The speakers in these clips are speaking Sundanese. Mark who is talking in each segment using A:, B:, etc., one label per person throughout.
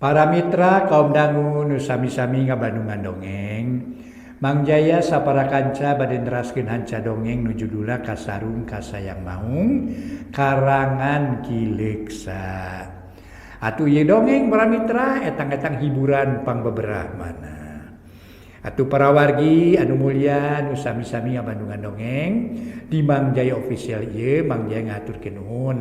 A: Para mitra kaum dangu nu sami-sami ngabandungan dongeng, Mang Jaya sapara kanca bade neraskeun hanca dongeng nu judulna Kasarung Kasayang Maung karangan Ki Leuksa. Atuh ieu dongeng para mitra etang-etang hiburan pangbeberah mana. Atuh para wargi anu mulia nu sami-sami ngabandungan dongeng di Mang Jaya Official ieu Mang Jaya ngaturkeun nuhun.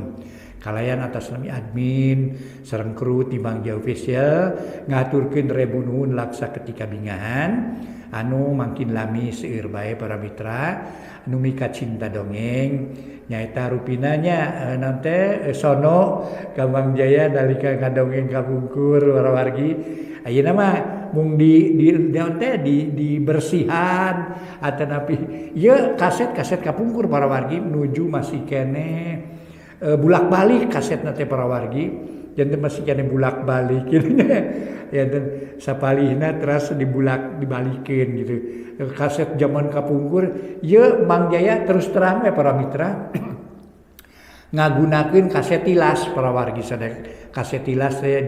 A: Kalayan atas nami admin sareng kru ti Mang Jaya Official ngaturkeun rebu nuhun laksa ketika bingahan anu mangkin lami seueur bae para mitra anu mika cinta dongeng nyaeta rupina nya naon teh sono ka Mang Jaya nalika ngadongeng kapungkur para wargi ayeuna mah mung di naon teh dibersihan atanapi ieu kaset-kaset kapungkur para wargi nuju masih keneh bulak-balik kaset teh para wargi janten masih keneh bulak-balik gitu nya ya dan sapalihna teras dibulak dibalikeun gitu kaset zaman kapungkur ieu Mang Jaya terus terang we para mitra ngagunakeun kaset tilas para wargi sadaya kaset tilas teh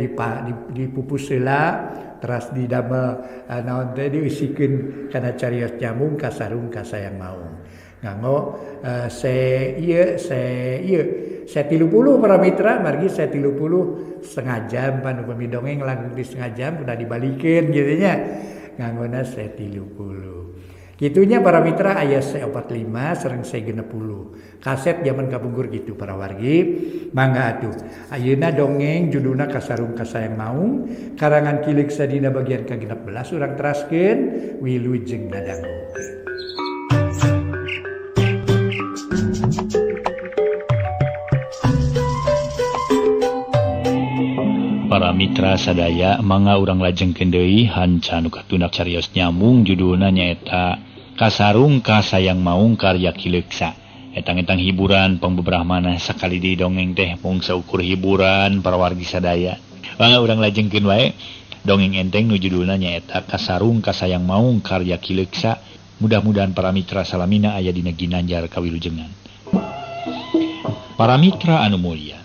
A: dipupus heula teras didamel naon teh diusikeun kana carios nyambung kasarung kasayang maung nganggo se ieu se ieu se 30 para mitra margi se 30 setengah jam pan upami dongeng langkung di setengah jam udah dibalikeun gitu nya nganggona se 30 kitunya para mitra aya se 45 sareng se 60 kaset zaman kapungkur gitu para wargi mangga atuh ayeuna dongeng judulna Kasarung Kasayang Maung karangan Ki Leuksa dina bagian ka-16 urang teraskeun wilujeng ngadangukeun.
B: Para mitra sadaya mangga urang lajengkeun deui hanca nu katundak carios nyambung judulna nyaeta Kasarung Kasayang Maung karya Ki Leuksa. Etang-etang hiburan pangbeberah sakali di dongeng teh mung saukur hiburan para wargi sadaya. Mangga urang lajengkeun wae dongeng enteng nu judulna nyaeta Kasarung Kasayang Maung karya Ki Leuksa. Mudah-mudahan para mitra salamina aya dina ginanjar kawilujengan. Para mitra anu mulia,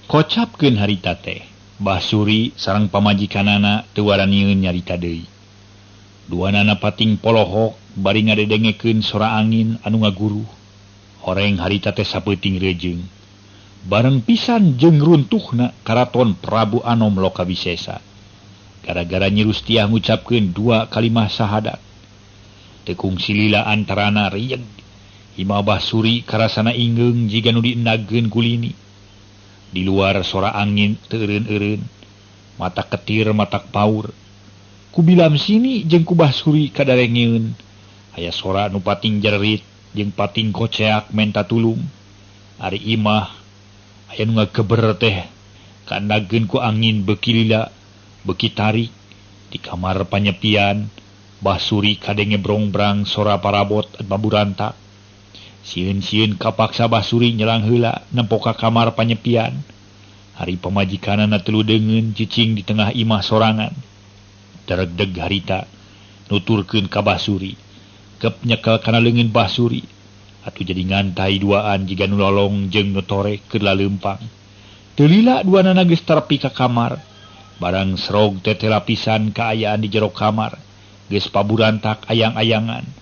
B: kocapkeun harita teh Basuri sareng pamajikanana teu waranieun nyarita deui. Duanana pating polohok bari ngadedengekeun sora angin anu ngaguruh. Horeng harita teh sapeuting rejeung. Bareng pisan jeung runtuhna karaton Prabu Anom Lokawisesa. Gara-gara Nyi Rustiah ngucapkeun dua kalimah syahadat. Teu kungsi lila antarana rieg. Imah Basuri karasana ingeung jiga nu diendageun kulini. Di luar sora angin teu eureun-eureun, mata ketir matak paur. Ku bilam sini jeung ku Basuri kadarengeun. Aya sora nu pating jerit jeung pating koceak menta tulung. Ari imah aya nu ngageber teh kaendageun ku angin beuki lila, beuki tarik. Di kamar panyepian Basuri kadenge brongbrang sora parabot baburantak. Sieun-sieun kapaksa Basuri nyelang heula nempo ka kamar panyepian. Hari pamajikanana telu deungeun cicing di tengah imah sorangan. Daregdeg harita nuturkeun ka Basuri. Kep nyekel kana leungeun Basuri. Atuh jadi ngantai duaan jiga nu lolong jeung nu torek keur laleumpang. Teu lila duanana geus terepi ka kamar. Barang serog teh lapisan kaayaan di jero kamar. Geus paburantak ayang-ayangan.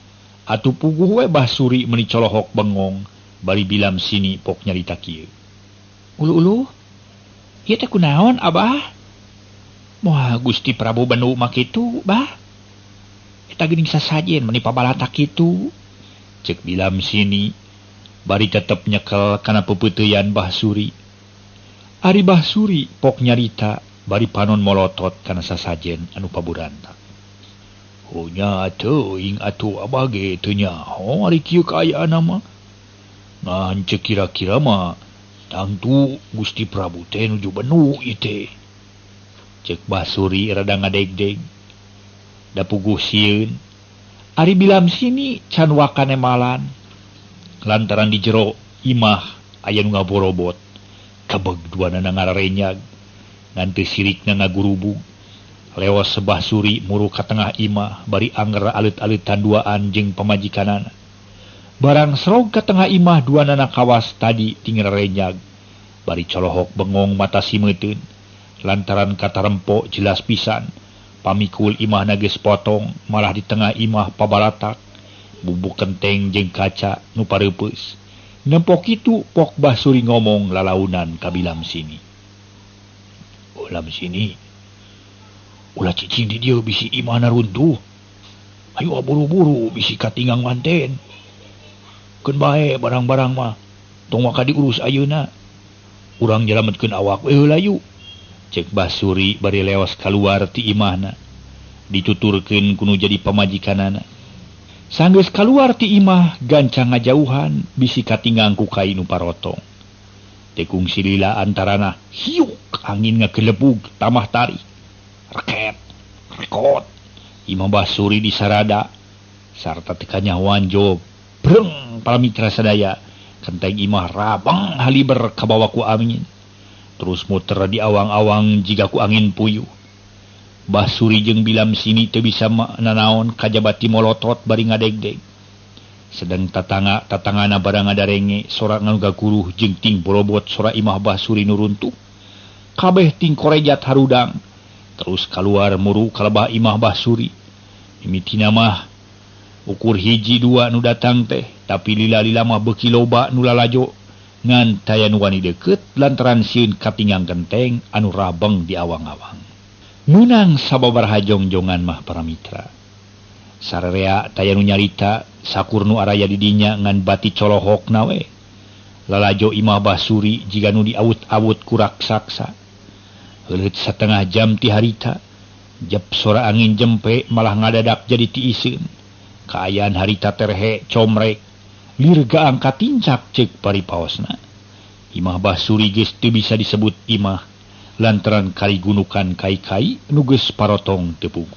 B: Atuh puguh we Basuri meuni colohok bengong bari bilam sini pok nyarita kieu. Ulu-ulu, ieu teh kunaon abah? Moal Gusti Prabu Benu mah kitu, bah. Eta geuning sasajen meuni pabalatak kitu. Ceuk bilam sini bari tetep nyekel kana peupeuteuyan Basuri. Ari Basuri pok nyarita bari panon molotot kana sasajen anu paburantak. Oh nya teuing atuh abah ge teu nyaho ari kieu kaayaan mah. Ngan ceuk kira-kira mah tangtu Gusti Prabu teh nuju benu ieu teh. Ceuk Basuri rada ngadegdeg. Da puguh sieun. Ari bilam sini can wakane malan. Lantaran di jero imah aya nu ngaborobot. Kabeg duanana ngararenyag. Ngan teu sirikna ngagurubug. Lewas sebah suri muru ka tengah imah bari anger alit-alitan duaan jeung pamajikanana. Barang serog ka tengah imah duanana kawas tadi tinggal renyag. Bari colohok bengong mata simeuteun. Lantaran katarempo jelas pisan. Pamikul imahna geus potong malah di tengah imah pabaratak. Bubuk kenteng jeung kaca nu pareupeus. Nempo kitu pok Basuri ngomong lalaunan ka Bilam sini. Oh, lam sini. Ulah cicing di dieu bisi imahna runtuh. Ayo buru-buru bisi katingang manten. Keun bae barang-barang mah tong waka diurus ayeuna. Urang nyelametkeun awak we heula yu. Cek Basuri bari leos kaluar ti imahna. Dituturkeun kuno jadi pamajikanana. Sanggeus kaluar ti imah gancang ngajauhan bisi katinggang ku kai nu parotong. Tekung silila antarana hiuk angin ngagelebug tamah tarik. Reket, rekot. Imah Basuri disarada sarta teu kanyahoan job. Breng para mitra sadaya. Kenteng imah rabang haliber kabawa ku angin. Terus muter di awang-awang jiga ku angin puyuh. Basuri jeung Bilam sini teu bisa nanaon kajabati molotot bari ngadegdeg. Sedang tatangga tatangana barang ngadarenge sora ngaguruh jeung ting borobot sora imah Basuri nu runtuh. Kabeh ting korejat harudang. Terus kaluar muru kalebah imah Basuri. Mimitina mah ukur hiji dua nu datang teh, tapi lila-lila mah beuki loba nu lalajo. Ngan taya nu wani deukeut lantaran sieun katinggang genteng anu rabeng di awang-awang. Meunang sababaraha jongjongan mah para mitra. Sararea taya nu nyarita sakur nu araya di dinya ngan bati colohok na we. Lalajo imah Basuri jiga nu diawut-awut ku raksasa. Heuleut satengah jam ti harita, jep sora angin jempe malah ngadadak jadi tiiseun. Kaayaan harita terhe comrek, lir gaang katincak ceuk paripaosna. Imah Basuri geus teu bisa disebut imah lantaran karigunukan kai-kai nu geus parotong teu puguh.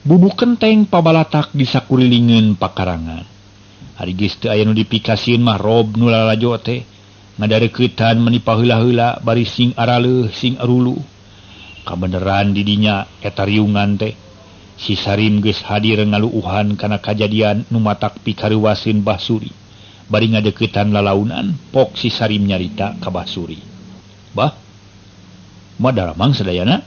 B: Bubuk kenteng pabalatak di sakurilingeun pakarangan. Ari geus teu aya nu dipikasieun mah rob nu lalajo teh ngadareukeutan meni paheula-heula bari sing araleuh sing aruluh. Kabeneran di dinya eta riungan teh. Si Sarim geus hadir ngaluuhan kana kajadian nu matak pikareuwaseun Basuri. Bari ngadeuketan lalaunan pok si Sarim nyarita ka Basuri. Bah, madaramang sadayana?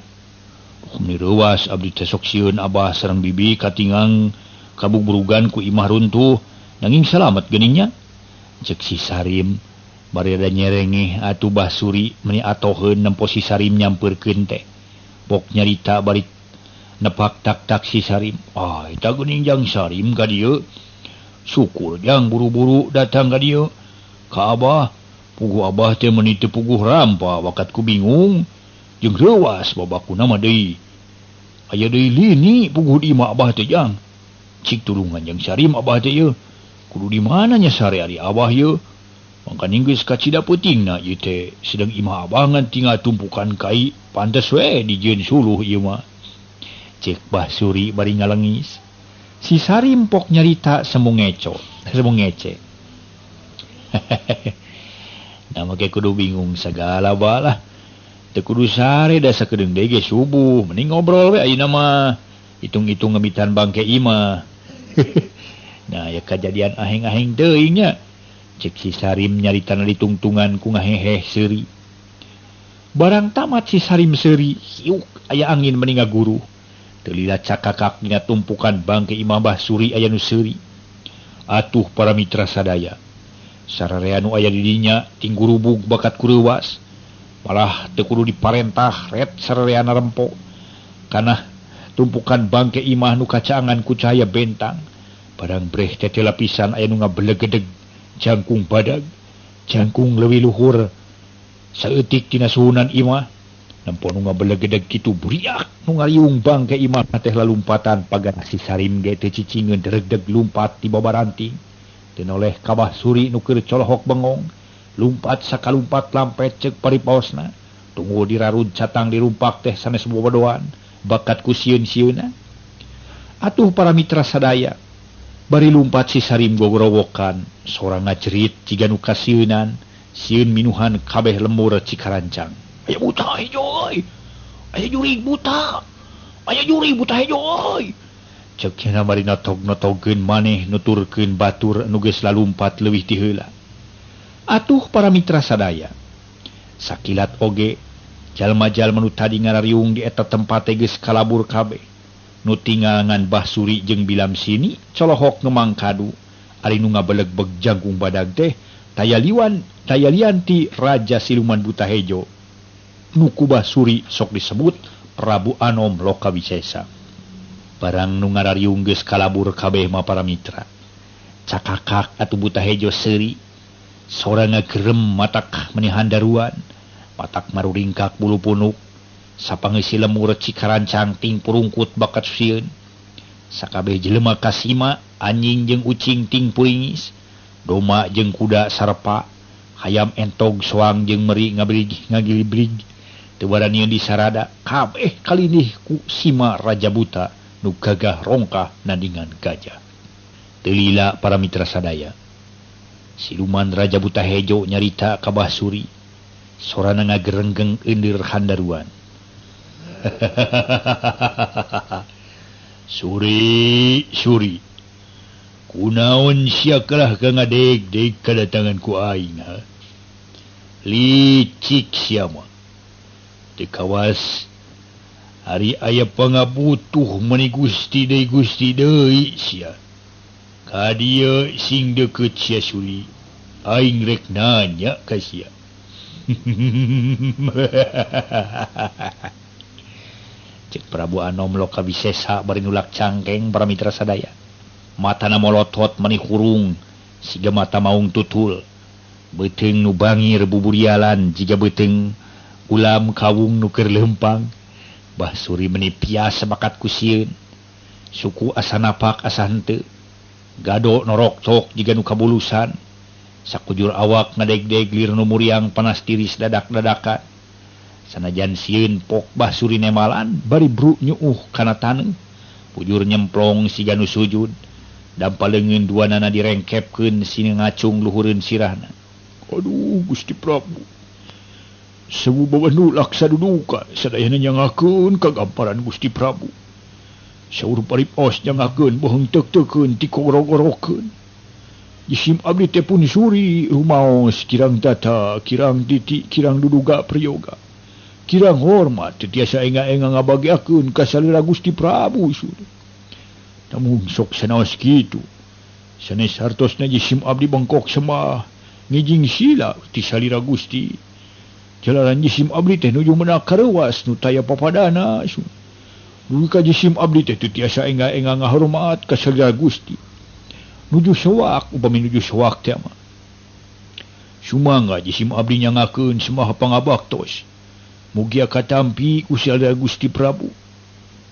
B: Meni reuwas abdi teh sok sieun abah sareng bibi katingang kabugburugan ku imah runtuh nanging salamet geuning nya. Ceuk si Sarim bari rada nyerengeh atuh Basuri meni atoheun nempo si Sarim nyampeurkeun teh. Pok nyarita bari nepak tak-tak si Sarim. Ah, eta geuning jang Sarim ka dieu. Syukur jang buru-buru datang ka dieu. Ka abah, puguh abah teh meuni teu puguh rampa wakat ku bingung. Jeung reuwas babakuna mah deui. Aya deui lini puguh di imah abah teh jang. Cik tulungan jang Sarim abah teh ieu. Kudu di mana nya sare ari abah ieu? Mangkaning geus kacida peutingna ieu teh sedang imah abah ngan tinggal tumpukan kai pantes we dijieun suluh ieu mah. Cek Basuri bari ngalengis. Si Sarim pok nyarita semu ngeco, semu ngece. Nah make kudu bingung sagala balah. Teu kudu sare da sakedeung deui ge subuh, mending ngobrol we ayeuna mah. Hitung-hitung ngemitan bangke imah. Nah ya kajadian aheng-aheng teuing nya. Cek si Sarim nyaritana ditungtungan ku ngaheheh seuri. Barang tamat si Sarim seuri, hiuk aya angin meni ngaguru. Teu lila cakakak dina tumpukan bangke imah Basuri aya nu seuri. Atuh para mitra sadaya. Sararea nu aya di dinya tinggurubug bakat ku reuwas. Malah teu kudu diparentah ret sarereana rempo. Kana tumpukan bangke imah nu kacaangan ku cahaya bentang. Barang breh teh lapisan aya nu ngabelegedeg jangkung badag, jangkung leuwih luhur. Saeutik tina suhunan imah. Nempo nu ngabelegedeg kitu buriak nu ngariung bangke imah teh lalumpatan pagan si Sarim ge teu cicingeun dregdeg lumpat ti babaranting. Teu noleh ka Basuri nu keur colohok bengong. Lumpat sakalumpat lampet ceuk paripaosna. Tunggu dirarud catang dirumpak teh sanes bobodoan bakat ku sieun-sieunna. Atuh para mitra sadaya bari lumpat si Sarim gogorowokan sora ngajerit jiga nu kasieunan sieun minuhan kabeh lemur cikarancang. Aya buta hejo euy. Aya jurig buta. Aya jurig buta hejo euy. Ceuk cenah bari notog-notogkeun maneh nuturkeun batur nu geus lalumpat leuwih ti heula. Atuh para mitra sadaya. Sakilat oge Jalma-jalma nu tadi ngarariung di eta tempat teh geus kalabur kabeh. Nu tinggal ngan Basuri jeung Bilam Sini colohok ngemang kadu. Ari nu ngabelegbeg jangkung badag teh taya lian ti Raja Siluman Buta Hejo. Nu ku Basuri sok disebut Prabu Anom Lokawisesa. Barang nu ngarariung geus kalabur kabeh mah para mitra. Cakakak atuh Buta Hejo seuri. Sora ngagerem matak meni handaruan. Matak maruringkak bulu punuk. Sapangeusi lemur cikarancang ting purungkut bakat sieun. Sakabeh jelema kasima anjing jeung ucing ting puringis. Doma jeung kuda sarepa. Hayam entog soang jeung meri ngabrig ngagilibrig. Teu waranieun disarada kabeh kalindih ku sima Raja Buta nu gagah rongkah nandingan gajah. Teu lila para mitra sadaya. Siluman Raja Buta Hejo nyarita ka Basuri. Sorana ngagerenggeng euneur handaruan. Suri, Suri. Kunaon sia kalah ka ngadeg-deg kadatangan ku aing ha? Licik sia mah. Teu kawas ari aya pangabutuh meuni Gusti deui Gusti deui sia. Ka dieu sing deukeut sia Suri. Aing rek nanya ka sia. Cek Prabu Anom Lokawisesa bari nulak cangkeng para mitra sadaya. Matana molotot meni hurung siga mata maung tutul. Beuteung nu bangir buburialan jiga beuteung ulam kawung nu keur leumpang. Basuri meni pias bakat ku sieun. Suku asa napak asa henteu. Gado noroktok jiga nu kabulusan. Sakujur awak ngadegdeg lir nu muriang panas tiris dadak-dadakan. Sanajan sieun pok Basuri nemalan bari bru nyuuh kana taneuh. Bujur nyemplong siga nu sujud. Dampa leungeun duanana direngkepkeun sini ngacung luhureun sirahna. Aduh Gusti Prabu. Sewu bawa nulak saduduka sadayana nyangakeun kagamparan Gusti Prabu. Saur paripos nyangakeun bohong teuk-teukeun ti kogorok-gorokeun. Jisim abdi teh pun suri rumaos kirang tata, kirang titi, kirang duduga priyoga. Kirang hormat teu tiasa enga-enga ngabagiakeun ka salira Gusti Prabu suri. Namun sok sanaos kitu. Sanes hartosna jisim abdi bengkok semah ngijing sila ti salira Gusti. Jalaran jisim abdi teh nuju menak kareuwas nu taya papadana. Dugi ka jisim abdi teh teu tiasa enga-enga ngahormat ka salira Gusti. Nuju sewak upami nuju sewak teh mah. Sumangga jisim abdi nyangakeun semah pangabaktos. Mugia katampi ku salira Gusti Prabu.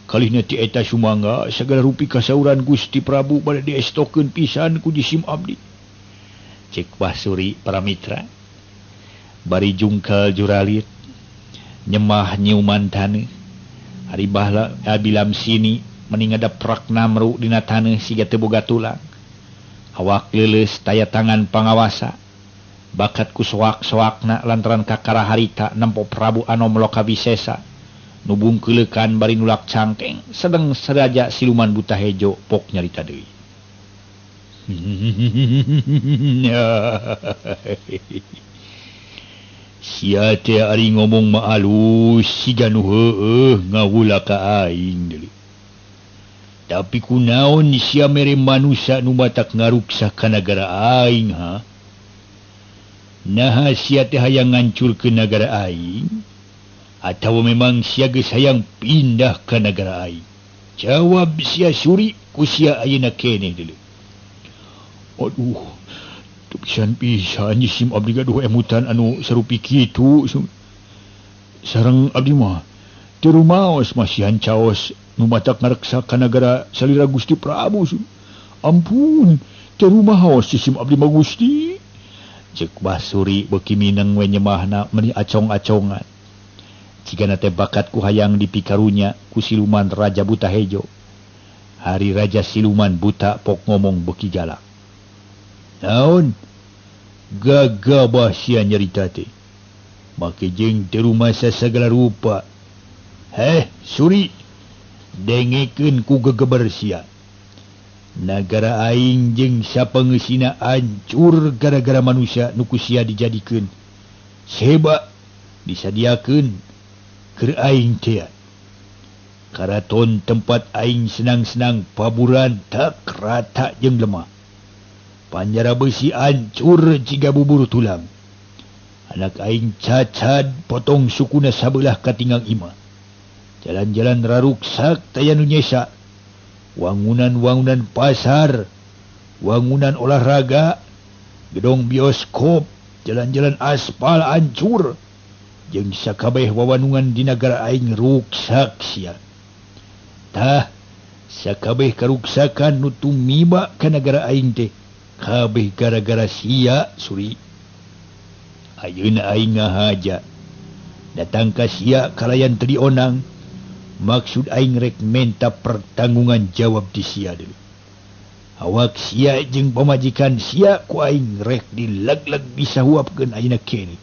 B: Kalihna ti eta sumangga sagala rupi kasauran Gusti Prabu bade diestokeun pisan ku jisim abdi. Cek Basuri para mitra. Bari jungkal juralit nyemah nyiuman taneuh. Ari bahla Bilam Sini meni ngadaprak namru dina taneuh siga teu boga tulang. Awak leuleus taya tangan pangawasa. Bakat ku soak-soakna lantaran kakara harita nempo Prabu Anom Lokawisesa nu bungkeuleukan bari nulak cangkeng sedeng seraja siluman Buta Hejo pok nyarita deui. Sia teh ari ngomong mah alus siga nu heueuh ngawula ka aing deui. Tapi kunaon sia mere manusia nu matak ngaruksak ka nagara aing ha? Naha sia teh hayang ngancurkeun nagara aing? Atawa memang sia geus hayang pindah ka nagara aing? Jawab sia Suri ku sia ayeuna keneh deuleu. Aduh, teu pisan-pisan jisim abdi gaduh emutan anu sarupi kitu. Sareng abdi mah teu rumaos masihan caos nu matak ngareksa ka nagara salira Gusti Prabu. Ampun, teu rumaos jisim abdi mah Gusti. Cek Basuri beuki mineng we nyemahna meni acong-acongan. Cigana teh bakat ku hayang dipikarunya ku siluman Raja Buta Hejo. Hari Raja Siluman Buta pok ngomong beuki galak. Naon? Gagabah sia nyarita teh. Make jeung teu rumasa sagala rupa. Heh, Suri, dengekeun ku gegeber sia. Nagara aing jeung sapangeusina hancur gara-gara manusia nu ku sia dijadikeun. Seba disadiakeun Keur aing teh karaton tempat aing senang-senang paburan tak rata jeung lemah. Panjara besi ancur jiga bubur tulang. Anak aing cacad potong sukuna sabelah katinggang imah. Jalan-jalan raruksak taya nu nyesa. Wangunan-wangunan pasar, wangunan olahraga, gedong bioskop, jalan-jalan aspal ancur. Jeung sakabeh wawanungan di nagara aing ruksak sia. Tah, sakabeh karuksakan nu tumiba ka nagara aing teh kabeh gara-gara sia Suri. Ayeuna aing ngahaja datang ka sia kalayan teu dionang. Maksud aing rek menta pertanggungan jawab di sia deui. Awak sia jeung pamajikan sia ku aing rek dileg-leg bisa huapkeun ayeuna kene.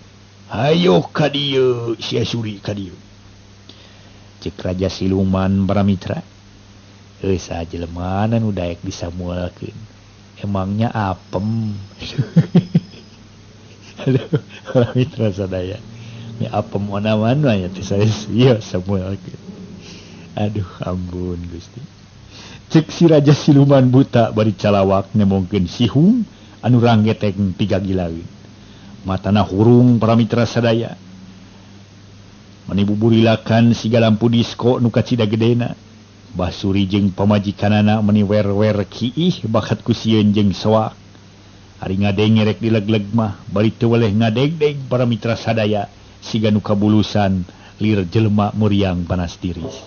B: Hayo ka dieu sia Suri ka dieu. Cek Raja Siluman para mitra. Euy saha jelema nu daek disamualkeun. Emangnya apem. Aduh, para mitra sadaya. Mi apem mana-mana nya teh sanes ieu samualkeun. Aduh ampun Gusti. Cek si Raja Siluman buta bari calawak nemongkeun sihung anu ranggeteng tiga gilaeun. Matana hurung para mitra sadaya. Mani buburilakan siga lampu disko nu kacida gedena. Basuri jeung pamajikanana meni wer-wer kiih bakat ku sieun jeung soak. Ari ngadenge rek dileg-leg mah bari teu weleh ngadegdeg para mitra sadaya siga nu kabulusan lir jelema muriang panas tiris.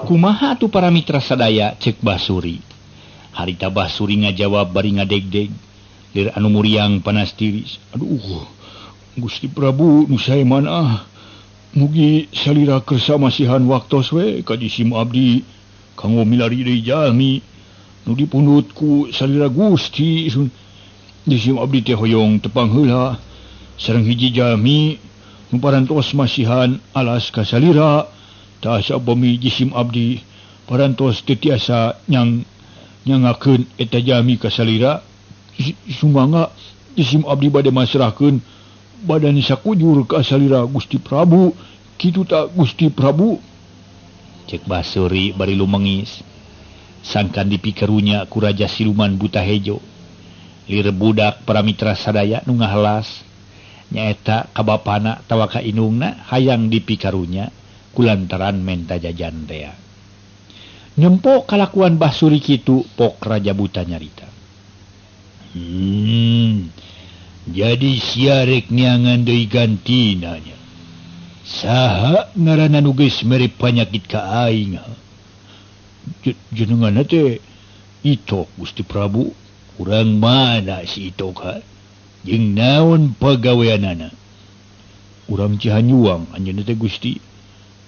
B: Kumaha atuh para mitra sadaya cek Basuri. Harita Basuri ngajawab bari ngadegdeg lir anu muriang panas tiris. Aduh, Gusti Prabu nu sae mana? Mugi salira kersa masihan waktos we ka jisim abdi kanggo milari deui jalmi nu dipundhut ku salira Gusti. Jisim abdi teh hoyong tepang heula sareng hiji jalmi nu parantos masihan alas ka salira. Tah sabami jisim abdi parantos teu tiasa nyang nyangakeun eta jalmi ka salira. Sumangga jisim abdi bade masrahkeun badan sakujur ka salira Gusti Prabu. Kitu ta Gusti Prabu? Cek Basuri bari lumengis. Sangkan dipikarunya ku Raja Siluman Buta Hejo. Lir budak para mitra sadaya nu ngahalas nyaeta ka bapana tawa ka indungna hayang dipikarunya kulantaran menta jajan tea. Nempo kalakuan Basuri kitu pok Raja Buta nyarita. Jadi sia rek neangan deui gantina nya. Saha ngaranna nu geus mere panyakit ka aing? Jenenganna teh Itok Gusti Prabu. Urang mana si Itok ha? Jeung naon pagaweanana? Urang Cihanyuang anjeunna teh Gusti.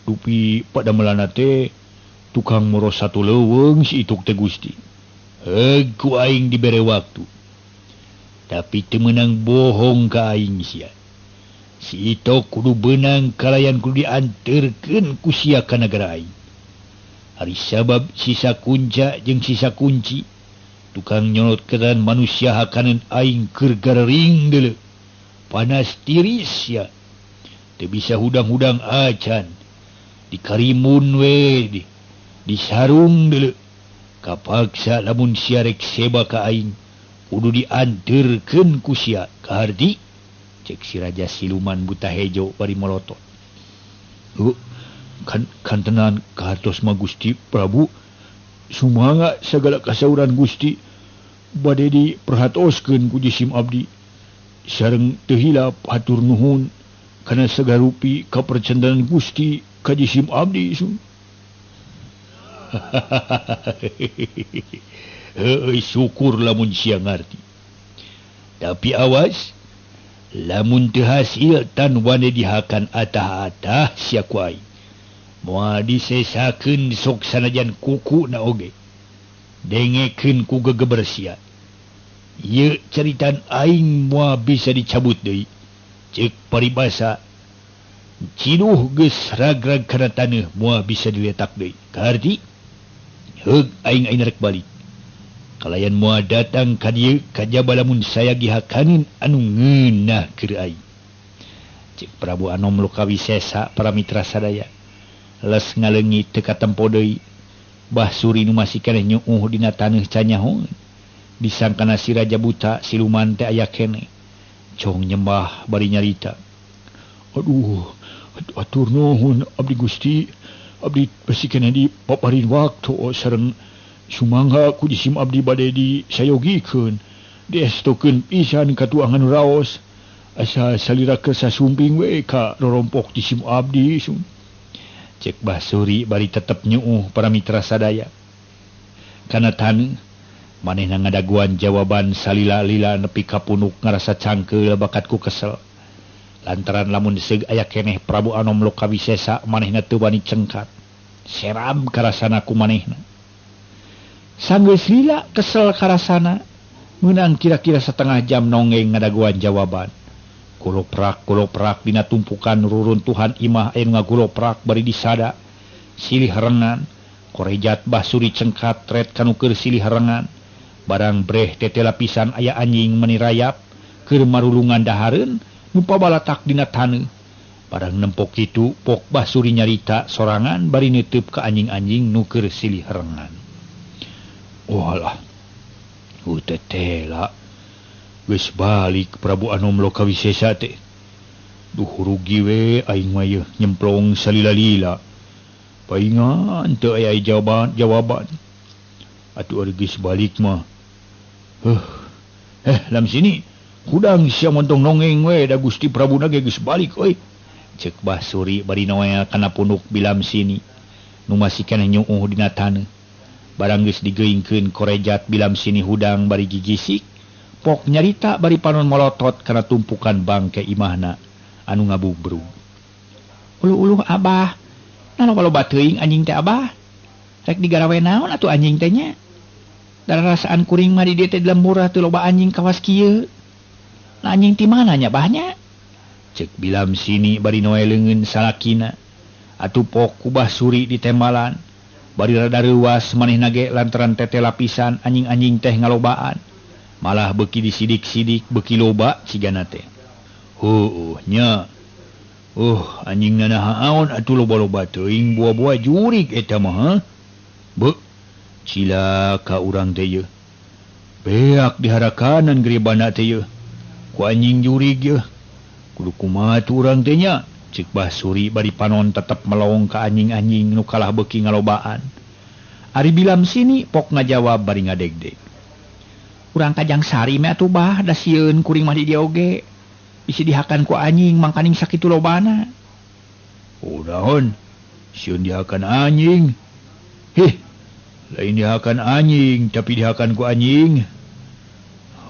B: Dupi padamelanna teh tukang moros satu leuweung si Itok teh Gusti. Heug ku aing dibere waktu. Tapi teu meunang bohong ka aing sia. Si Itok kudu beunang kalayan kudu dianterkeun ku sia ka nagara aing. Ari sabab sisa kunca jeung sisa kunci tukang nyolot keran manusia hakaneun aing keur garering deuleu. Panas tiris sia. Teu bisa hudang-hudang acan. Dikarimun we disarung deuleu. Kapaksa lamun sia rek seba ka aing kudu dianterkeun ku sia kaharti. Cek si Raja Siluman Buta Hejo bari molotot. Kantenan kahartos mah Gusti Prabu. Sumangga sagala kasauran Gusti bade diperhatoskeun ku jisim abdi. Sareng teu hilap hatur nuhun kana sagarupi kapercandanan Gusti ka jisim abdi. Heueuy syukur lamun sia ngarti. Tapi awas lamun teu hasil tan wane dihakan atah-atah sia ku aing. Moal disesakeun sok sanajan kuku na oge. Dengekeun ku gegeber sia. Ieu caritan aing moal bisa dicabut deui. Ceuk paribasa ciduh geus ragrag kana taneuh moal bisa diletak deui. Kaharti? Heug aing aing rek balik. Kalayan moal datang ka dieu kajaba lamun saya gihakanin anu ngeunah keur aing. Cek Prabu Anom Lokawisesa para mitra sadaya. Les ngaleungit teu katempo deui. Bah Suri nu masih keneh nyuuh dina taneuh canyahoeun. Disangkana si Raja Buta siluman teh aya keneh. Cong nyembah bari nyarita. Aduh, atur nuhun abdi Gusti. Abdi besi keneh di paparin waktu sareng sumangga ku jisim abdi bade disayogikeun. Diestokeun pisan katuangan raos. Asa salira keur sasumping we ka rorompok jisim abdi sun. Cek Bah Suri bari tetep nyuuh para mitra sadaya. Kana taneuh manehna ngadaguan jawaban salila-lila nepi ka punuk ngarasa cangkeul bakat ku kesel. Lantaran lamun seug aya keneh Prabu Anom Lokawisesa manehna teu wani cengkat. Seram karasana ku manehna. Sanggeus lila kesel karasana, meunang kira-kira setengah jam nonggeng ngadaguan jawaban. Goloprak-goloprak dina tumpukan ruruntuhan imah anu ngagoloprak bari disada. Silih rengan, korejat Bah Suri cengkat ret kanu keur silih rengan. Barang breh tete lapisan aya anjing meni rayap keur marulungan dahareun nu pabalatak dina taneuh. Barang nempok kitu pok Bah Suri nyarita sorangan bari neuteub ka anjing-anjing nu keur silih rengan. Walah, tetela geus balik Prabu Anom Lokawisesa teh. Duh rugi we aing mah yeuh nyemplong salila-lila. Paingan teu aya jawaban. Atuh ari geus balik mah. Lam sini hudang sia montong nongeng we da Gusti Prabu na ge geus balik euy. Ceuk Bah Suri bari noel kana punuk bilam sini. Nu masih keneh nyuuh dina taneuh. Barang geus digeuingkeun korejat bilam sini hudang bari gigisik. Pok nyarita bari panon molotot kana tumpukan bangke imahna anu ngabubrug. Uluh-uluh abah, nah loba teuing anjing teh abah. Rek digarawe naon atuh anjing teh nya? Dararasaan kuring mah di dieu teh lembur teu loba anjing kawas kieu. Nah anjing ti mana nya bahnya? Ceuk bilam sini bari noe leungeun salakina. Atuh pok ku Bah Suri ditembalan. Bari rada reuwas manehna ge lantaran tete lapisan anjing-anjing teh ngalobaan. Malah beuki disidik-sidik beuki loba cigana teh. Heueuh nya. Anjing nanahaon atuh loba-loba teuing buah-buah jurig eta mah. Beuh, cilaka urang teh yeuh. Beak diharakanan grebana teh yeuh. Ku anjing jurig yeuh. Kudu kumaha atuh urang teh nya? Ceuk Bah Suri bari panon tetep melong ka anjing-anjing nu kalah beuki ngalobaan. Ari bilam sini pok ngajawab bari ngadegdeg. Urang kajang sari mah atuh bah da sieun kuring mah di dieu oge. Bisi dihakan ku anjing mangkaning sakitu lobana. Oh naon? Sieun dihakan anjing. Hih, lain dihakan anjing tapi dihakan ku anjing.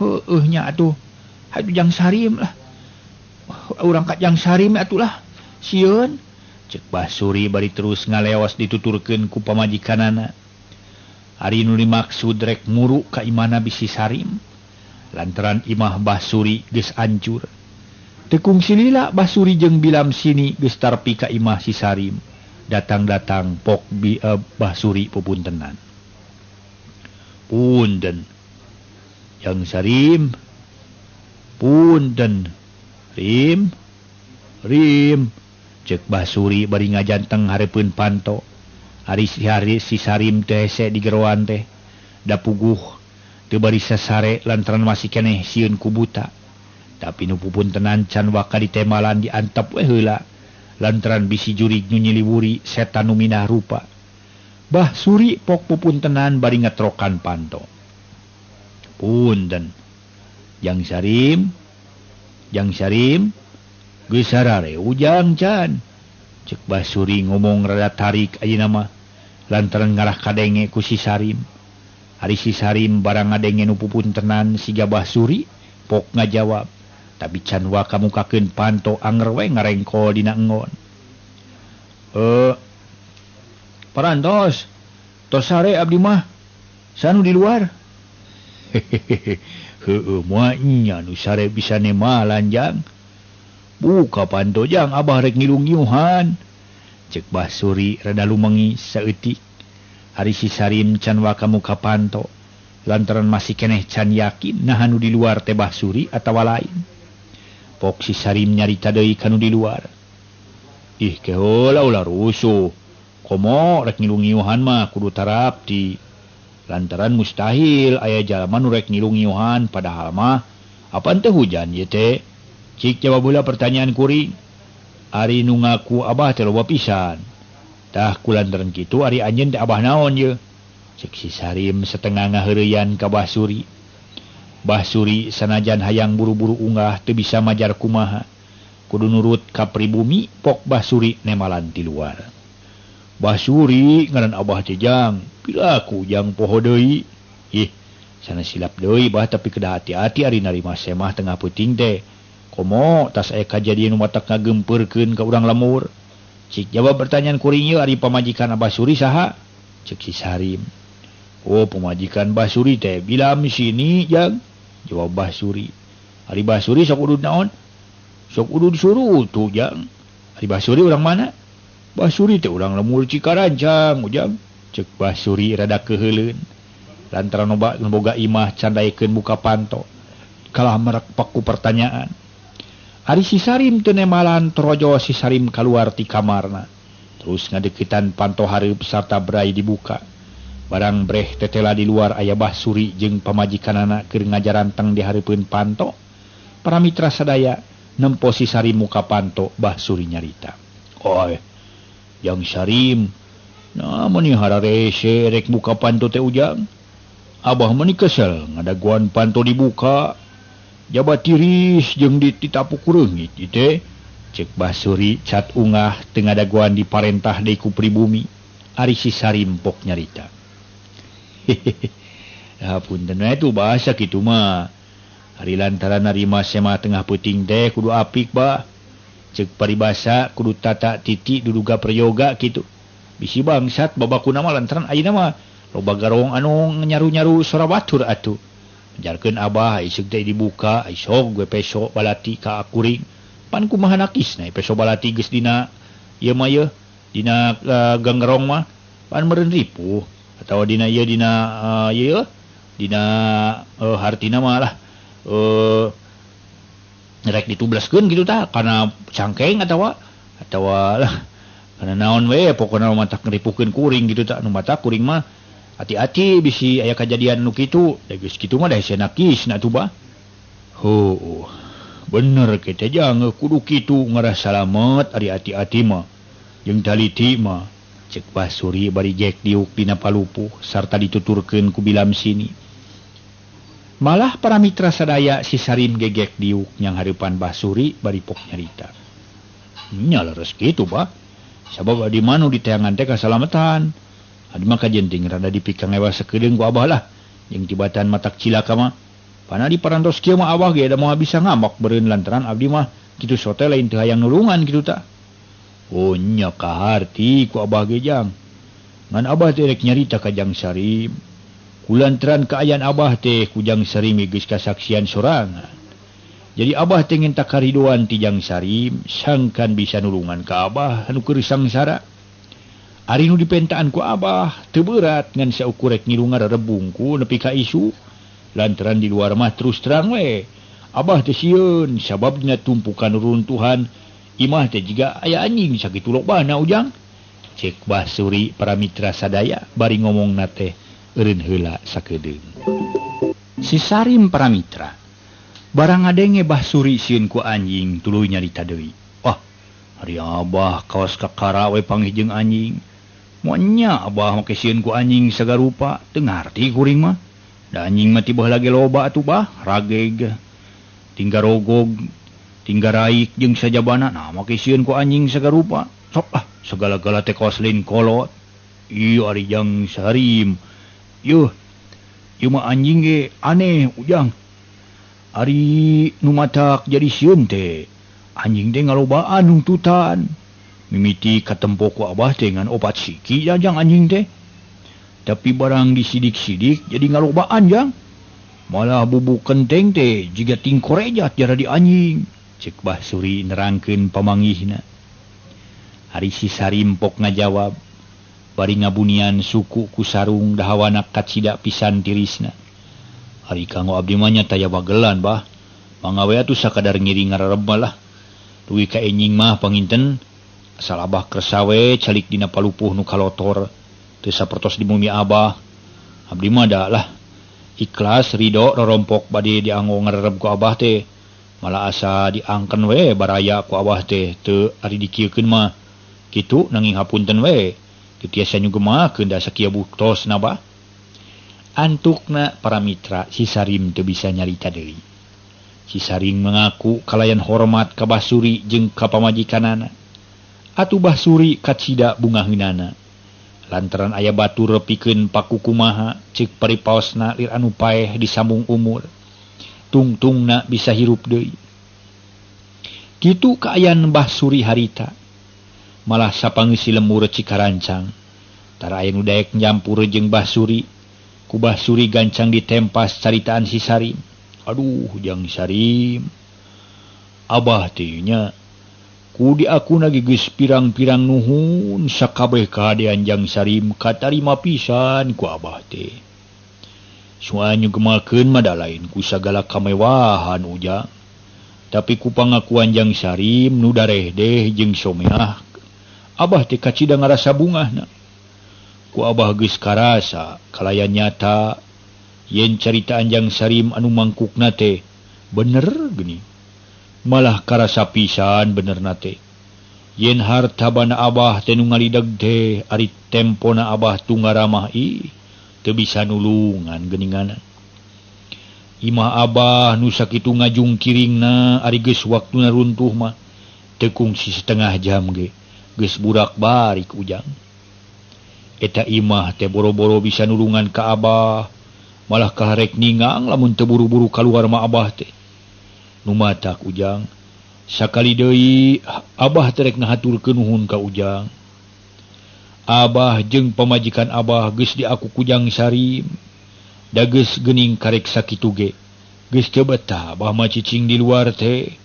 B: Heueuh nya atuh. Hayu jang sarim lah. Urang kajang sarim atuh lah. Sieun. Ceuk Bah Suri bari terus ngaleos dituturkeun ku pamajikanana. Ari nu dimaksud rek muru ka imana bisi sarim. Lantaran imah Bah Suri geus ancur. Teu kungsi lila Bah Suri jeung bilam sini geus tarpi ka imah si Sarim. Datang-datang pok Bah Suri pupuntenan. Punten. Jang Sarim. Punten. Rim. Rim. Ceuk Bah Suri bari ngajanteng hareupeun panto. Ari si Sarim teh hese di geroan teh. Da puguh teu bari sasare lantaran masih keneh sieun ku buta. Tapi nu pupuntenan can waka ditembalan diantep we heula lantaran bisi jurig nu nyiliwuri setan nu minah rupa. Bah Suri pok pupuntenan bari ngetrokan panto. Punten. Jang Sarim, Jang Sarim, geus sarare ujang can. Ceuk Bah Suri ngomong rada tarik ayeuna mah lantaran ngarah kadenge ku si Sarim. Ari si Sarim barang ngadenge nu pupuntenan siga Bah Suri pok ngajawab. Tapi can waka mukakeun panto anger we ngarengkol dina enggon. Parantos tos sare abdi mah sanu di luar. Hehehe, heueuh moal nya nu sare bisa nemalan jang. Buka panto jang abah rek ngilung-ngiuhan. Ceuk Bah Suri rada lumengi saeutik. Ari si Sarim can waka muka panto lantaran masih keneh can yakin naha nu di luar teh Bah Suri atawa lain. Pok si Sarim nyarita deui kanu di luar. Ih keheula ulah rusuh. Komo rek ngilu ngiuhan mah kudu tarapti. Lantaran mustahil aya jalma nu rek ngilu ngiuhan padahal mah apan teh hujan ieu teh. Cik jawab heula pertanyaan kuring. Ari nu ngaku abah teh loba pisan. Tah kulantaran kitu ari anjeun teh abah naon ye? Cek si Sarim setengah ngaheureuyan ka Bah Suri. Bah Suri sanajan hayang buru-buru unggah teu bisa majar kumaha. Kudu nurut ka pribumi pok Bah Suri nemalan ti luar. Bah Suri ngaran abah teh jang, pilaku jang poho deui. Ih, sana silap deui bah tapi kedah hati-hati ari narima semah tengah peuting teh. Komo tas aya kajadian nu matak ngagempeurkeun ka urang lemur. Cik jawab pertanyaan kuring ieu ari pamajikan Abah Suri saha? Cek si Sarim. Oh pamajikan Bah Suri teh bilam sini jang, jawab Bah Suri. Ari Bah Suri sok udud naon? Sok udud suruh tuh jang. Ari Bah Suri urang mana? Bah Suri teh urang lemur Cikarancang ujang. Cek Bah Suri rada keuheuleun. Lantaran boga imah candaekeun muka panto. Kalah merek paku pertanyaan. Ari si Sarim teu nemalan torojo si Sarim kaluar ti kamarna. Terus ngadeukeutan panto hareup sarta brai dibuka. Barang breh tetela di luar aya Bah Suri jeung pamajikanana keur ngajaranteng di hareupeun panto. Para mitra sadaya nempo si Sarim muka panto Bah Suri nyarita. Oi, jang Sarim, nah meuni hararese rek buka panto teh ujang. Abah meuni kesel ngadaguan panto dibuka. Jaba tiris jeung dititapu ku reungit ieu teh. Cek Bah Suri cat ungah teu ngadaguan diparentah deui ku pribumi. Ari si Sarim pok nyarita. Hehehe, punten we tuh bahasa kitu mah. Ari lantaran narima sema tengah peuting teh kudu apik bah. Cek paribasa kudu tata titi duduga prayoga kitu. Bisi bangsat babakuna mah lantaran ayeuna mah loba garong anu nyaru-nyaru sora batur atuh. Jarkeun abah isuk teh dibuka, isok gue peso balati ka kuring. Pan kumaha nakisna peso balati geus dina ieu mah yeuh dina ganggerong mah pan meureun ripuh atawa dina ieu dina ieu dina hartina mah lah rek ditublaskeun kitu tah kana cangkeng atawa lah kana naon we pokona matak ngeripuhkeun kuring kitu tah nu matak kuring mah hati-hati bisi aya kajadian nu kitu da geus kitu mah da hese nakisna atuh bah. Heuh, bener kita jang kudu kitu ngarasa salamet ari hati-hati mah jeung taliti mah. Cek Bah Suri bari jek diuk dina palupuh sarta dituturkeun ku bilam sini. Malah para mitra sadaya si Sarim gegek diuk nyang hareupan Bah Suri bari pok nyarita. Nya leres kitu bah. Sabab di manu diteangan teh kasalametan. Adi mah kajenting rada dipikangewa sakedeung ku abah lah. Jeung tibatan matak cilaka mah. Pana di parantos kieu mah abah ge da moal bisa ngambek beureun lantaran abdi mah kitu sote lain teu hayang nulungan kitu tah. Oh nya kaharti ku abah ge jang. Ngan abah teh rek nyarita ka Jang Sarim. Kulantaran kaayaan abah teh ku Jang Sarim geus kasaksian sorangan. Jadi abah teh nginta karidoan ti Jang Sarim sangkan bisa nulungan ka abah anu keur sangsara. Ari nu dipentaan ku abah teu berat ngan saukur rek ngilu ngarerebungku nepi ka isu. Lantaran di luar mah terus terang we. Abah teh sieun sabab dina tumpukan runtuhan imah teh jiga aya anjing sakitu lobana ujang. Cek Bah Suri para mitra sadaya bari ngomongna teh eureun heula sakedeung. Si Sarim para mitra barang ngadenge Bah Suri sieun ku anjing tuluy nyarita deui. Wah, ari abah kawas kakara we panggih jeung anjing. Moal abah make sieun ku anjing sagarupa teu ngarti kuring mah. Da anjing mah tibah lagi loba atuh bah, rageg, tinggarogog, tinggal raik jeung sajabana. Nah make sieun ku anjing sagarupa. Sok ah segala-gala teh kawas lain kolot. Ieu ari Jang Sarim. Yuh, ieu mah anjing ge aneh ujang. Ari nu matak jadi sieun teh. Anjing teh ngalobaan nungtutan. Mimiti katempo ku abah teh ngan opat siki jang anjing teh. Tapi barang disidik-sidik jadi ngalobaan jang. Malah bubuk kenteng teh jiga tingkorejat jara di anjing. Cek Bah Suri nerangkeun pamanggihna. Ari si Sarim pok ngajawab bari ngabunian suku ku sarung dahawana kacida pisan tirisna. Ari kanggo abdi mah nya taya bagelan bah. Mangga we atuh sakadar ngiring ngarareb lah. Dugi ka enjing mah panginten asal abah kersa we calik dina palupuh nu kalotor teu sapertos di bumi abah. Abdi mah da lah ikhlas ridho rorompok bade dianggo ngarareb ku abah teh. Malah asa diangken we baraya ku abah teh teu ari dikieukeun mah. Kitu nanging hapunten we teu tiasa nyugemakeun da sakieu buktosna bah. Antukna para mitra si Sarim teu bisa nyarita deui. Si Sarim mengaku kalayan hormat ka Bah Suri jeung ka pamajikanana. Atuh Bah Suri kacida bungaheunana. Lantaran aya batur pikeun pakukumaha ceuk paripaosna lir anu paeh disambung umur. Tungtungna bisa hirup deui. Kitu kaayaan Bah Suri harita. Malah sapangeusi lemur Cikarancang. Tara aya nu daek nyampur jeung Bah Suri. Ku Bah Suri gancang ditempas caritaan si Sarim. Aduh jang Sarim. Abah teh nya ku diakuna ge geus pirang-pirang nuhun sakabeh kahadean jang Sarim katarima pisan ku abah teh. Soal nyugemakeun mah da lain ku sagala kamewahan ujang. Tapi ku pangakuan jang Sarim nu darehdeh jeung someah abah teh kacida ngarasa bungahna. Ku abah geus karasa kalayan nyata yen carita anjang Sarim anu mangkukna teh bener geuning. Malah karasa pisan benerna teh. Yen harta bana abah teh nu ngalideg teh ari tempona abah tunggaramah ih teu bisa nulungan geuninganan. Imah abah nu sakitu ngajungkiringna ari geus waktuna runtuh mah teu kungsi setengah jam ge geus burak barik ujang. Eta imah teh boro-boro bisa nulungan ka abah, malah kaharek ningang lamun teu buru-buru kaluar mah abah teh. Nu matak ujang sakali deui abah teh rek ngahaturkeun nuhun ka ujang. Abah jeung pamajikan abah geus diaku ku Jang Sarim. Da geus geuning karek sakitu ge. Geus teu betah abah mah cicing di luar teh.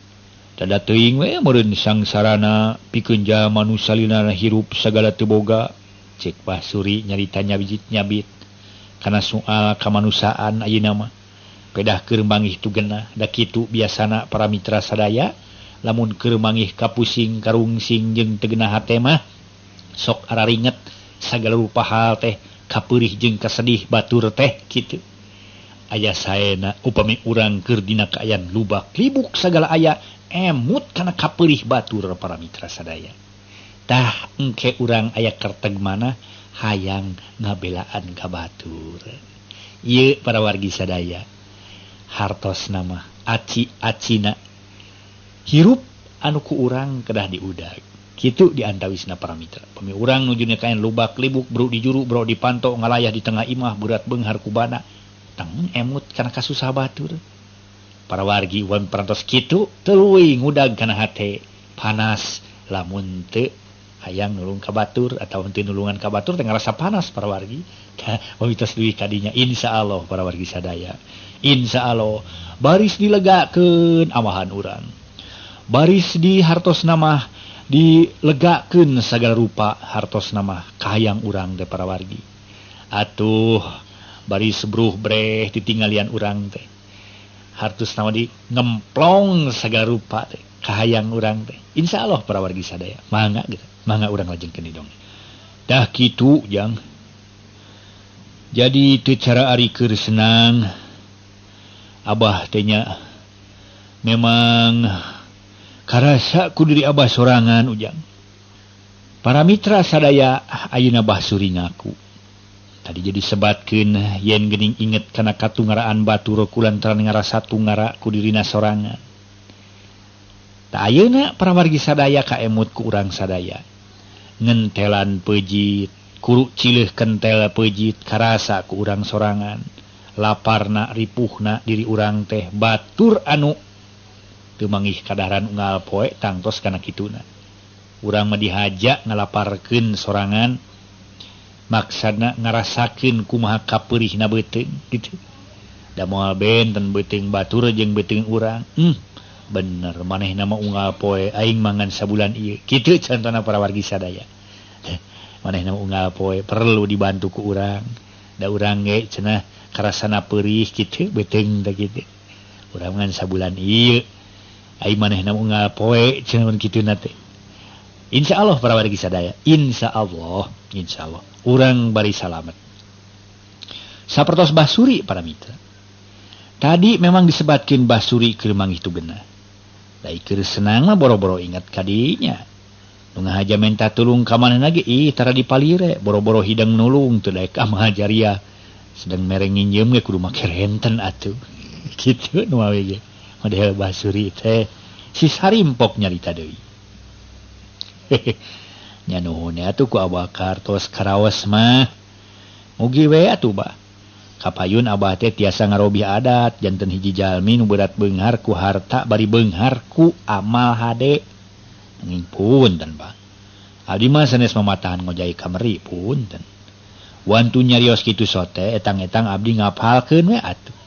B: Tada teuing we meureun sangsarana pikeun jalma nu salilana hirup sagala teu boga. Cek Bah Suri nyarita nyabit nyabit kana soal kamanusiaan ayeuna mah. Pedah keur manggih tu genah da kitu biasana para mitra sadaya lamun keur manggih kapusing karungsing jeung teu genah hate mah sok araringet sagala rupa hal teh kapeurih jeung kasedih batur teh kitu. Aya saena upami urang keur dina kaayaan lubak libuk sagala aya emut kana kapeurih batur para mitra sadaya. Tah engke urang aya kerteg mana hayang ngabelaan ka batur. Ieu para wargi sadaya hartos nama aci-acina hirup anu ku urang kedah diudag. Kitu diantawisna para mitra. Pami urang nuju kaen lubak libuk bro di juru bro di panto ngalayah di tengah imah berat beunghar kubana teng emut kana kasusah batur. Para wargi wan parantos kitu tuluy ngudag kana hate panas lamun teu hayang nulung ka batur atawa teu nulungan ka batur teh ngarasa panas para wargi. Mamitos duwi kadinya insyaallah para wargi sadaya. Insyaallah baris dilegakeun amahan urang. Baris di hartos nama dilegakeun sagala rupa hartos nama kahayang urang teh para wargi. Atuh baris bruh breh ditinggalian urang teh. Hartos nama di ngemplong sagala rupa teh kahayang urang teh. Insyaallah para wargi sadaya mangga gitu. Mangga urang lajengkeun di dongeng. Dah kitu jang. Jadi teu cara ari keur senang abah teh nya memang karasa ku diri abah sorangan ujang. Para mitra sadaya ayeuna Bah Suri ngaku. Tadi jadi sebatkeun yen geuning inget kana katungaraan batur kulantaran ngarasa tungara ku dirina sorangan. Ta ayeuna para wargi sadaya kaemut ku urang sadaya. Ngentelan pejit, kuru cileuh kentel pejit karasa ku urang sorangan. Laparna ripuhna diri urang teh batur anu teu manggih kadaharan unggal poe tangtos kana kituna. Urang mah dihaja ngalaparkeun sorangan maksudna ngarasakeun kumaha kapeurihna beuteung kitu. Da moal benten beuteung batur jeung beuteung urang. Bener manehna mah unggal poe aing mangan sabulan ieu. Kitu contona para wargi sadaya. Manehna mah unggal poe perlu dibantu ku urang. Da urang ge cenah karasana peurih kitu beuteung teh kitu. Urang ngan sabulan ieu. Ai manehna unggal poe cenah mun kituna teh. Insyaallah para wargi sadaya, insyaallah, insyaallah urang bari salamet. Sapertos Basuri para mitra. Tadi memang disebatkeun Basuri keur manggih tugena. Da keur senang mah boro-boro ingat kadinya. Nu ngahaja menta tulung ka manehna ge ih tara dipalire, boro-boro hidang nulung teu daek amajaria. Sedang mere nginjem ge kudu make renten atuh. Kitu nu awe ge. Model Basuri teh si Sarimpok nyarita deui. Nya nuhun atuh ku Abah kartos karaos mah. Mugi we atuh bah. Kapayun abah teh tiasa ngarobih adat janten hiji jalmi nu berat beunghar ku harta bari beunghar ku amal hade. Nanging punten bah. Abdi mah sanes mamatahan ngojai kameri punten. Wantu nyarios kitu sote etang-etang abdi ngapalkeun we atuh.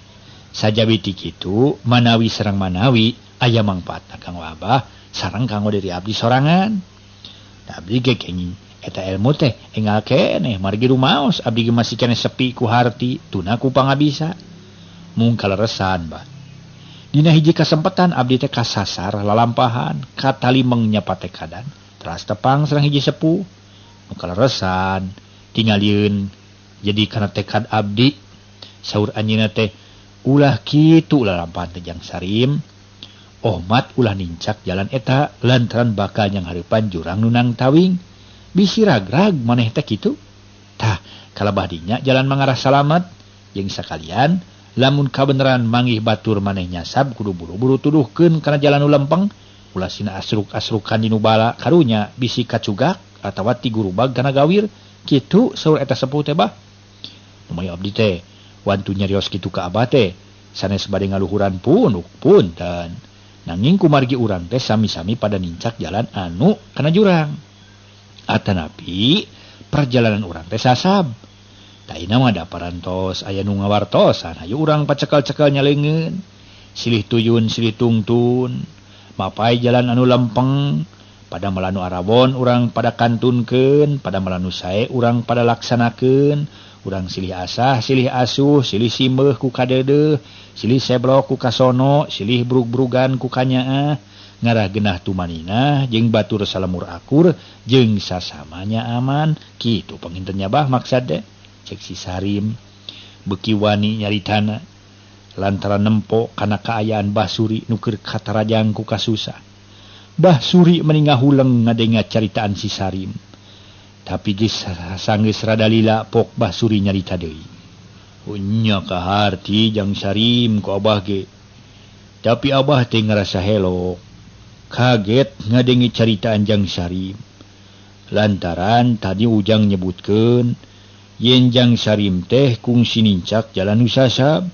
B: Sajawi ti kitu manawi sareng manawi aya mangpaatna kanggo abah sareng kanggo diri abdi sorangan. Da abdi ge kenging eta ilmu teh enggal keneh margi rumaos abdi ge masih keneh sepi ku harti tuna ku pangabisa. Mung kaleresan bah. Dina hiji kasempatan abdi teh kasasar lalampahan katalimeng nya patekadan teras tepang sareng hiji sepuh. Mung kaleresan tingalieun jadi kana tekad abdi saur anjeunna teh ulah kitu lalampahan teh Jang Sarim. Ohmat ulah nincak jalan eta lantaran bakal yang hareupan jurang nunang tawing. Bisi ragrag maneh teh kitu. Tah kalabah dinya jalan mangarah salamat jeung sakalian lamun kabeneran manggih batur maneh nyasab kudu buru-buru tuduhkeun kana jalan nu lempeng ulah sina asruk-asrukan dinu bala karunya bisi kacugak atawa tigurubag kana gawir kitu saur eta sepuh teh bah. Lumayan abdi teh wantu nyarios kitu ka abah teh sanes bade ngaluhuran pun punten. Nanging kumargi urang teh sami-sami pada nincak jalan anu kana jurang. Atanapi perjalanan urang teh sasab. Taina mah da parantos aya nu ngawartosan hayu urang pacekal-cekal nyaleungeun. Silih tuyun silih tungtun. Mapai jalan anu lempeng pada melanu arawon urang pada kantunkeun, pada melanu sae urang pada laksanakeun. Urang silih asah, silih asuh, silih simeuh ku kadeudeuh, silih seblok ku kasono, silih brug-brugan ku kanyaah, ngarah genah tumanina jeung batur salemur akur jeung sasamanya aman. Kitu panginten nya bah maksad teh. Cek si Sarim beuki wani nyaritana lantaran nempo kana kaayaan Basuri nu keur katarajang ku kasusah. Basuri meni ngahuleng ngadenga caritaan si Sarim. Tapi geus sanggeus rada lila pok Basuri nyarita deui. Unya kaharti Jang Sarim ku abah ge. Tapi abah teh ngarasa helok. Kaget ngadengi caritaan Jang Sarim. Lantaran tadi Ujang nyebutkeun yen Jang Sarim teh kungsi nincak jalan nu sasab.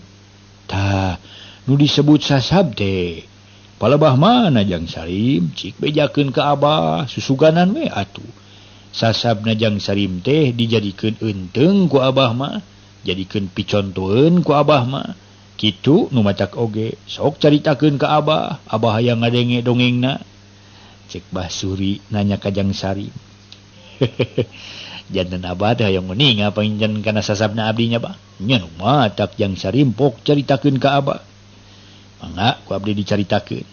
B: Tah, nu disebut sasab teh palebah mana Jang Sarim? Cik bejakeun ka abah susuganan we atuh. Sasabna Jang Sarim teh dijadikeun eunteung ku abah mah, jadikeun picontoeun ku abah mah. Kitu nu matak oge sok caritakeun ka abah, abah hayang ngadenge dongengna. Cek Basuri nanya ka Jang Sarim. Janten abah teh hayang uninga panginten kana sasabna abdi nya bah. Nya nu matak Jang Sarim pok caritakeun ka abah. Mangga ku abdi dicaritakeun.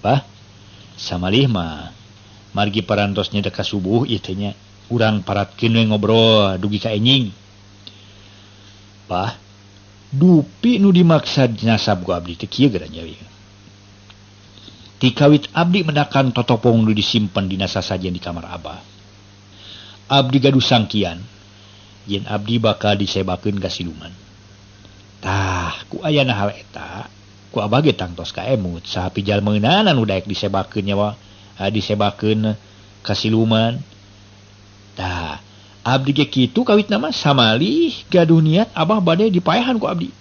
B: Bah, samalih mah margi parantosnya deka subuh ieu teh nya urang paratkeun we ngobrol dugi ka enjing. Bah, dupi nu dimaksad nasab ku abdi teh kieu geura nya ieu. Tikawit abdi mendakan totopong nu disimpen dina sasajen di kamar abah. Abdi gaduh sangkian yen abdi bakal disebakeun ka siluman. Tah, ku ayana hal eta, ku abah ge tangtos ka emut saha pijalmeunana nu daek disebakeun nyawa disebakeun ka siluman. Tah, abdi ge kitu kawitna mah samalih gaduh niat abah bade dipaehan ku abdi.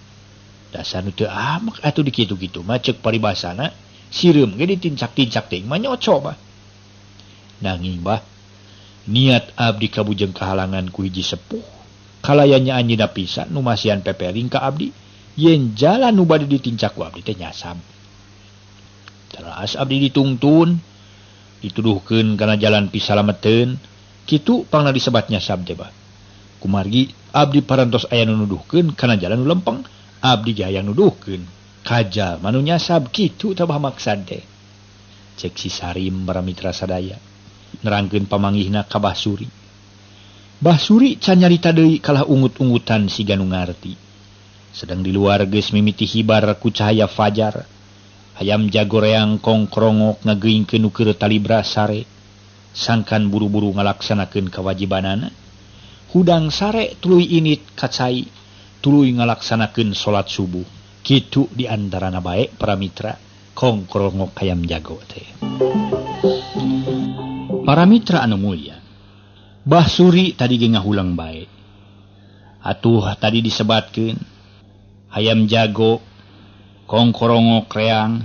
B: Dasar nu teu amek atuh di kitu-kitu mah ceuk paribasana sireum ge ditincak-tincak teh mah nyoco bah. Nanging bah, niat abdi kabujeng kahalangan ku hiji sepuh kalayannya anjeunna pisan nu masihan pepering ka abdi yen jalan nu bade ditincak ku abdi teh nyasab. Teras abdi ditungtun dituduhkeun kana jalan pisalameteun kitu pangna disebat nyasab teh bah. Kumargi abdi parantos aya nu nuduhkeun kana jalan nu lempeng, abdi ge hayang nuduhkeun Kaja manu nyasab kitu tabah maksad teh. Cek si Sarim para mitra sadaya nerangkeun pamanggihna ka Bah Suri. Bah Suri can nyarita deui kalah ungut-ungutan siga nu ngarti. Sedang di luar geus mimiti hibar ku cahaya fajar. Hayam jagoreang kongkrongok ngageuingkeun nu keur talibra sare. Sangkan buru-buru ngalaksanakeun kawajibanana. Hudang sare tuluy init kacai, tuluy ngalaksanakeun salat subuh. Kitu di antarana bae para mitra kongkrongok hayam jago teh. Para mitra anu mulia, Bah Suri tadi ge ngahulang bae. Atuh tadi disebatkeun hayam jago kongkorongok reang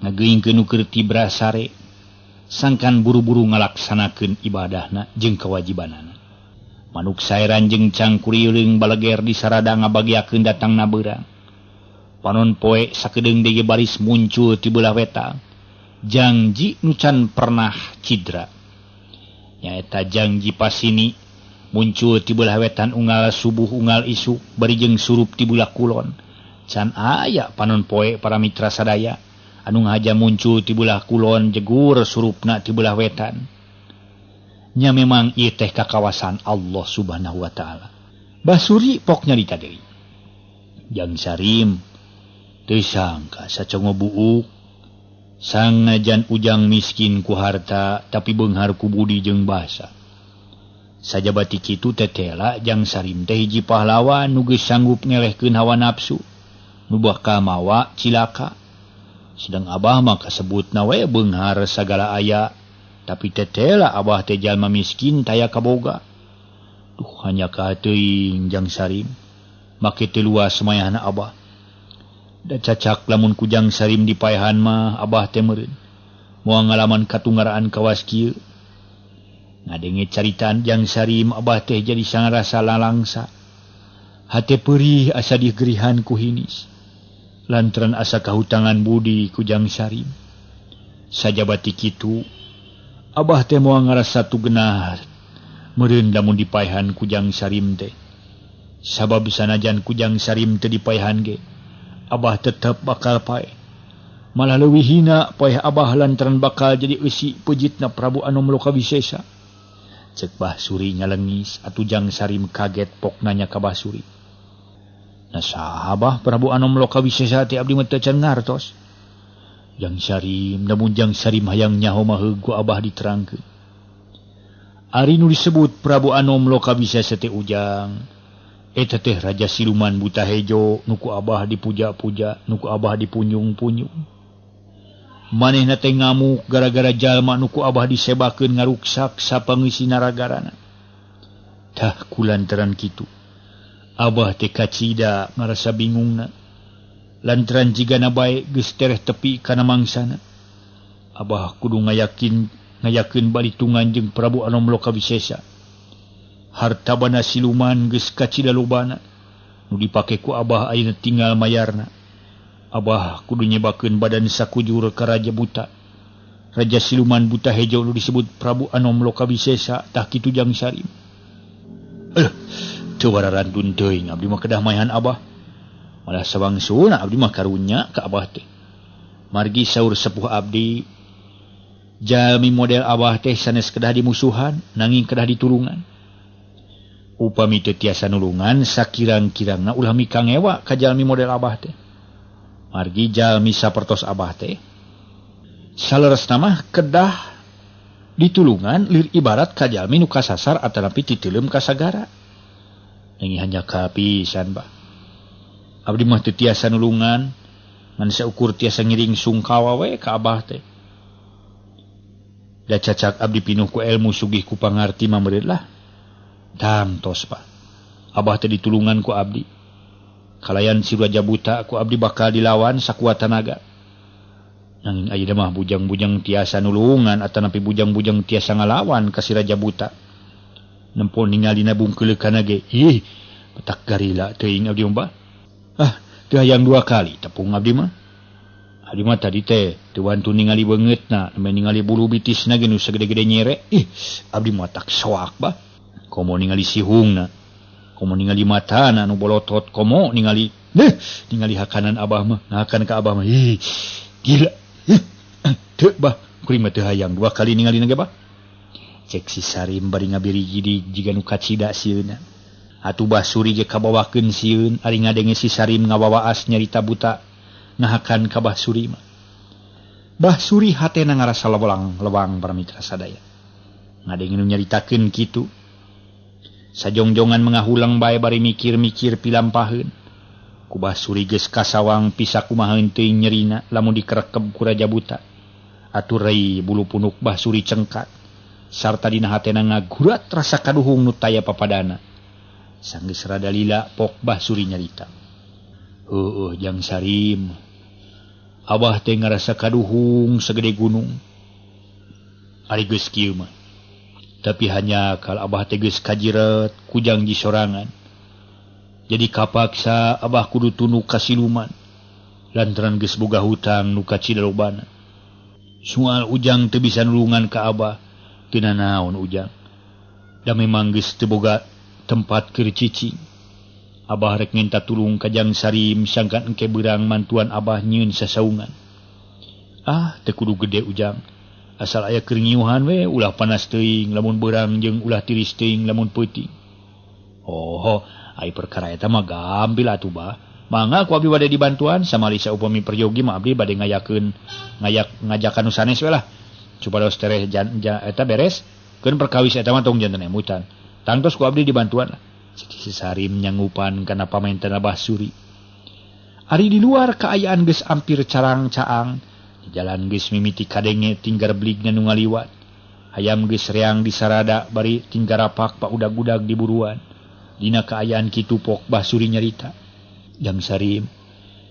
B: ngageuingkeun nu keur tibra sare sangkan buru-buru ngalaksanakeun ibadahna jeung kewajibanana. Manuk saeran jeung cangkurileung baleger di sarada ngabagiakeun datangna beurang. Panon poe sakedeung deui baris muncul ti beulah wetan. Jangji nu can pernah cidra. Nyaeta Jangji Pasini muncul ti beulah wetan unggal subuh unggal isuk bari jeung surup ti beulah kulon. Can aya panon poe para mitra sadaya anu ngahaja muncul ti beulah kulon jegur surupna ti beulah wetan. Nya memang ieu teh kakawasan Allah Subhanahu wa taala. Bah Suri pok nyarita deui. Jang Sarim teu sangka sacongo buuk sangnajan ujang miskin ku harta tapi beunghar ku budi jeung basa. Sajabati kitu tetela Jang Sarim teh hiji pahlawan nu geus sanggup ngelehkeun hawa nafsu nu bakal mawa cilaka. Sedang abah mah kasebutna we beunghar sagala aya tapi tetela abah teh jalma miskin taya kaboga. Duh hanya ka teuing Jang Sarim make teu luas mayahna abah. Da cacak lamun ku Jang Sarim dipaehan mah abah teh meureun moal ngalaman katungaraan kawas kieu. Ngadenge caritaan Jang Sarim abah teh jadi sangrasa lalangsa. Hate perih asa digerihan ku hinis. Lantaran asa kahutangan budi ku Jang Sarim. Sajabati kitu abah teh moal ngarasa tugenah meureun lamun dipaehan ku Jang Sarim teh. Sabab sanajan ku Jang Sarim teh dipaehan ge abah tetep bakal paeh. Malah leuwih hina paeh abah lantaran bakal jadi eusi pejitna Prabu Anom Lokawisesa. Cek Bah Suri nyalengis atuh Jang Sarim kaget pok nanya ka Bah Suri. Nah saha bah Prabu Anom Lokawisesa teh abdi mah teu can ngartos. Jang Sarim namun Jang Sarim hayang nyaho mah heug ku abah diterangkeun. Ari nu disebut Prabu Anom Lokawisesa teh ujang. Eta teh raja siluman buta hejo nu ku abah dipuja-puja, nu ku abah dipunjung-punjung. Manehna teh ngamuk gara-gara jalma nu ku abah disebakeun ngaruksak sapangeusi naragarana. Tah kulantaran kitu abah teh kacida ngarasa bingungna. Lantaran jigana bae geus tereh tepi kana mangsana. Abah kudu ngayakeun balitungan jeung Prabu Anom Lokawisesa. Harta bana siluman geus kacida lobana nu dipake ku abah ayeuna tinggal mayarna. Abah kudu nyebakeun badan sakujur ka raja buta. Raja siluman buta hejo nu disebut Prabu Anom Lokawisesa tah kitu Jang Sarim. Teu wararantun teuing abdi mah kedah mayahan abah. Malah sawangsuna abdi mah karunya ka abah teh. Margi saur sepuh abdi jalmi model abah teh sanes kedah dimusuhan nanging kedah ditulungan. Upami teu tiasa nulungan sakirang-kirangna ulah mikangewa ka jalmi model abah teh. Margi jalmi sapertos abah teh saleresna mah kedah ditulungan lir ibarat ka jalmi nu kasasar atanapi titeuleum ka sagara. Nanging hanya kapisan bah. Abdi mah teu tiasa nulungan ngan saukur tiasa ngiring sungkawa we ka abah teh. Da cacak abdi pinuh ku ilmu sugih ku pangarti mah meureun lah. Tangtos pak abah teh ditulungan ku abdi. Kalayan si raja buta ku abdi bakal dilawan sakuat tanaga. Nanging ayeuna mah bujang-bujang tiasa nulungan atanapi bujang-bujang tiasa ngalawan ka si raja buta. Nempo ningalina bungkeuleukana ge ih petak garila teuing abdi mah. Ah teu hayang dua kali tepung abdi mah. Abdi mah tadi teh teu wantu ningali beungeutna, nembe ningali bulu bitisna ge nu sagede-gede nyere. Ih abdi mah tak soak bah. Komo ningali sihungna, komo ningali matana nu bolotot, komo ningali Deh, ningali hakanan abah mah, ngahakan ka abah mah. Ih, gila. Teu bah, kuring mah teu hayang dua kali ningali ge bah. Cek si Sarim bari ngabirigi jiga nu kacida sieunna. Atuh Bah Suri ge kabawakeun sieun ari ngadenge si Sarim ngawawaas nyarita buta ngahakan ka Bah Suri mah. Bah Suri hatena ngarasa lewang-lewang para mitra sadaya. Ngadenge nu nyaritakeun kitu. Sajongjongan mengahulang bae bari mikir-mikir pilampaheun. Ku Bah Suri geus kasawang pisakumaheun teuing nyerina lamun dikerekeb ku Raja Buta. Atuh rei bulu punuk Bah Suri cengkat. Sarta dina hatena ngagurat rasa kaduhung nu taya papadana. Sanggeus rada lila pok Bah Suri nyarita. Heueuh Jang Sarim. Abah teh ngarasa kaduhung sagede gunung. Ari geus kieu mah. Tapi hanya kal abah teh geus kajiret ku jangji sorangan. Jadi kapaksa abah kudu tunduk ka siluman. Lantaran geus boga hutang nu kacidalobana. Soal ujang teu bisa nulungan ka abah. Teu nanaon ujang. Da memang geus teu boga tempat keur cicing. Abah rek minta tulung ka Jang Sarim sangkan engke beurang mantuan abah nyieun sasaungan. Ah, teu kudu gede ujang. Asal aya keur ngiuhan we ulah panas teuing lamun beurang jeung ulah tiris teuing lamun peuting. Oh, ai perkara eta mah gampil atuh bah. Mangga ku abdi bade dibantuan samali saupami peryogi mah abdi bade ngayakeun ngajakan nu sanes we lah. Supados tereh eta beres keun perkawis eta mah tong janten emutan. Tangtos ku abdi dibantuan lah. Si Sarim nyangupan kana pamenten Abah Suri. Ari di luar kaayaan geus ampir carang caang, di jalan geus mimiti kadenge tinggar beligna nu ngaliwat. Hayam geus reang disarada bari tinggar rapak paudag-udag di buruan. Dina kaayaan kitu pok Bah Suri nyarita. Jang Sarim,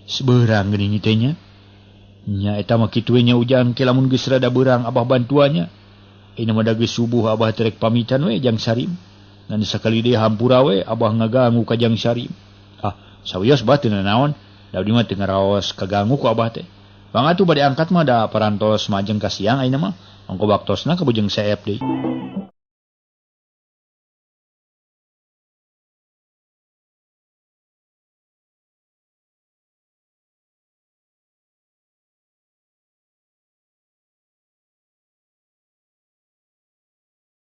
B: seberang geuning teh nya. Nya eta mah kitu we nya ujang ke lamun geus rada beurang abah bantuannya. Ini mah da geus subuh abah terek pamitan we Jang Sarim. Ngan sakali deui hampura we abah ngagangu ka Jang Sarim. Ah, sawios bah teu nanaon. Da abdi mah teu ngaraos kagangu ku abah teh. Bang atuh bade angkat mah da parantos majeng ka siang ayeuna mah. Ongko waktosna kabujeng seep deui.